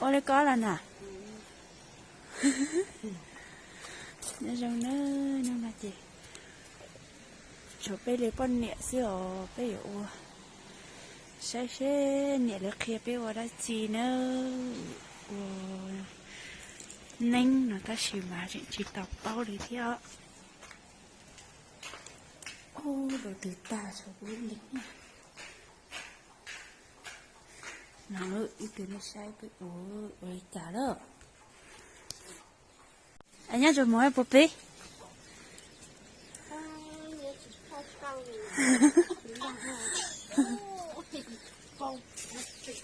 Ua li koj los na. Nyob zoo na, hnub no ces tshuav peb li poj niam xwb os, peb yuav ua saib seb niam lawv qhia peb ua dab tsi na. Ua neeb no tab sis mas tseem tsis tau paub li thiab. Ub, dua twg tag tshuav kuv ib leeg. No ib tug nej saib peb ua li cas lawm. Nyob rau mus puas pib? Es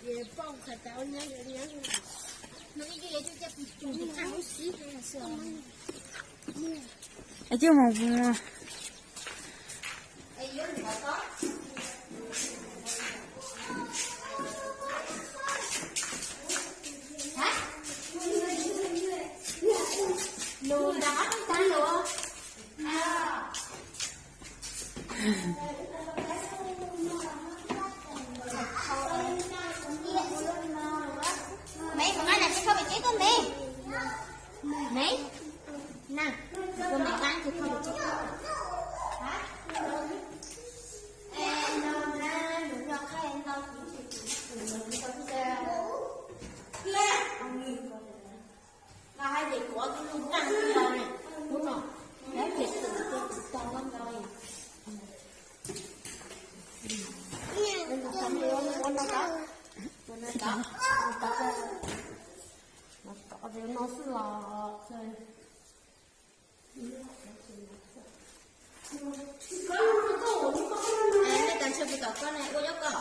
coj mus mus. Nej tas ntshe kuv tom koj ne, ua nyob koj.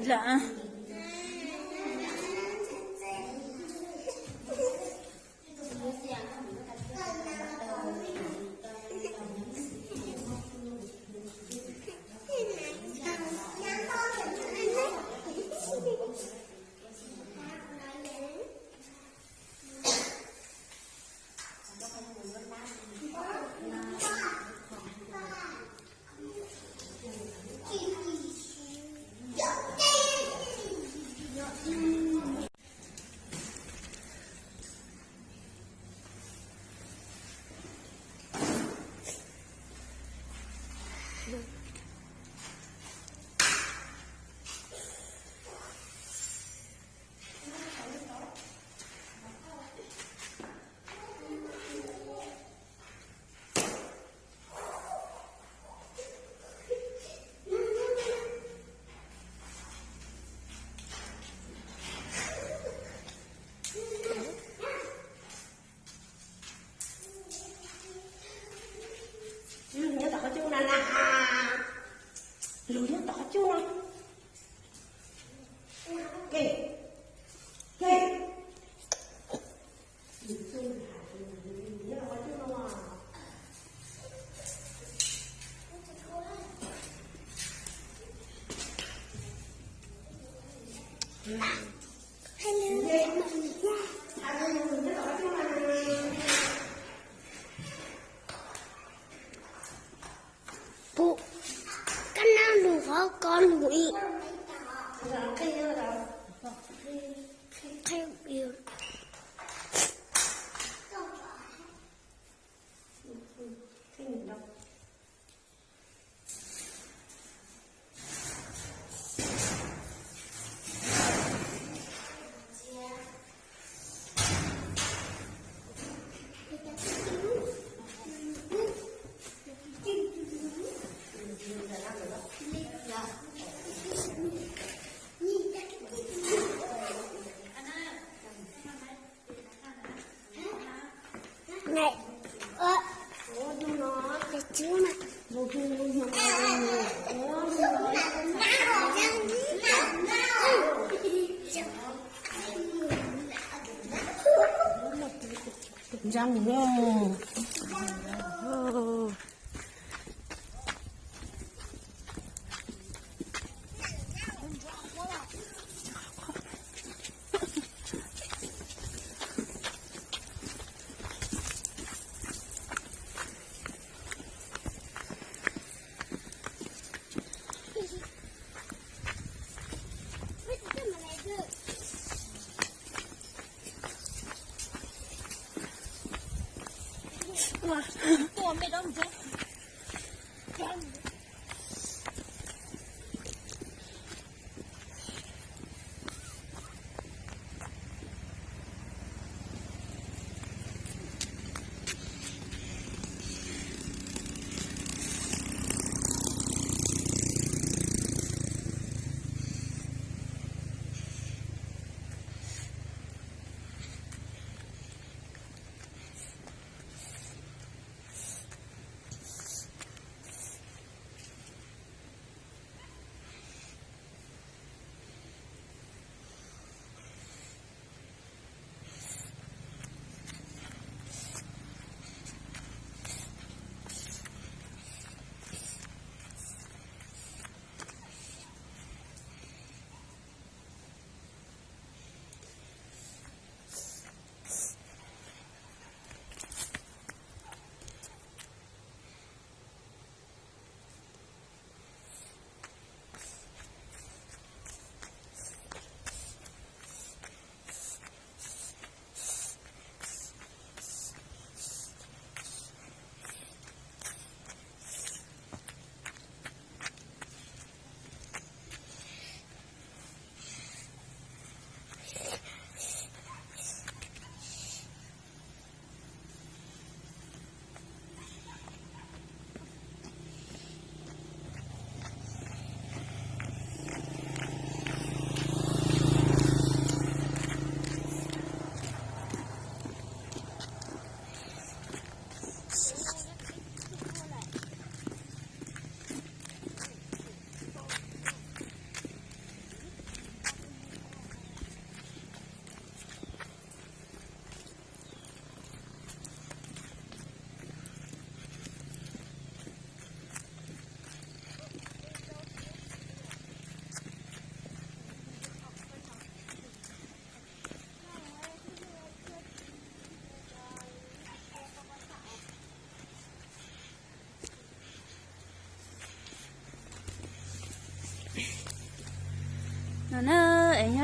Lawm. Lug nyob tom qhov cub na, lug nyob tom qhov cub no. Ke, ke. Pum, koj nab lug qhov ko lug ib. Này, ơ, cái chú mà. Răng.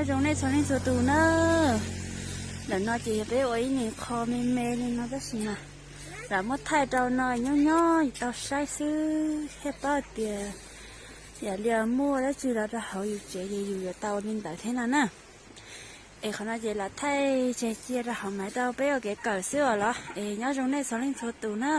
Zoo nej txhua leej txhua tus na. Ntawm no ces yog peb ua ib niag qho me me li no tab sis mas lam muab thaij rau no nyob nyob yus tau saib xwb thiaj paub tias yam li muaj dab tsi los rau hauv yus tsev ces yus yuav tau li ntawd thiab no na. Es qhov no ces lam thaij tseg cia rau hauv maiv rau peb ua kev kawm xwb os los es nyob zoo nej txhua leej txhua tus na.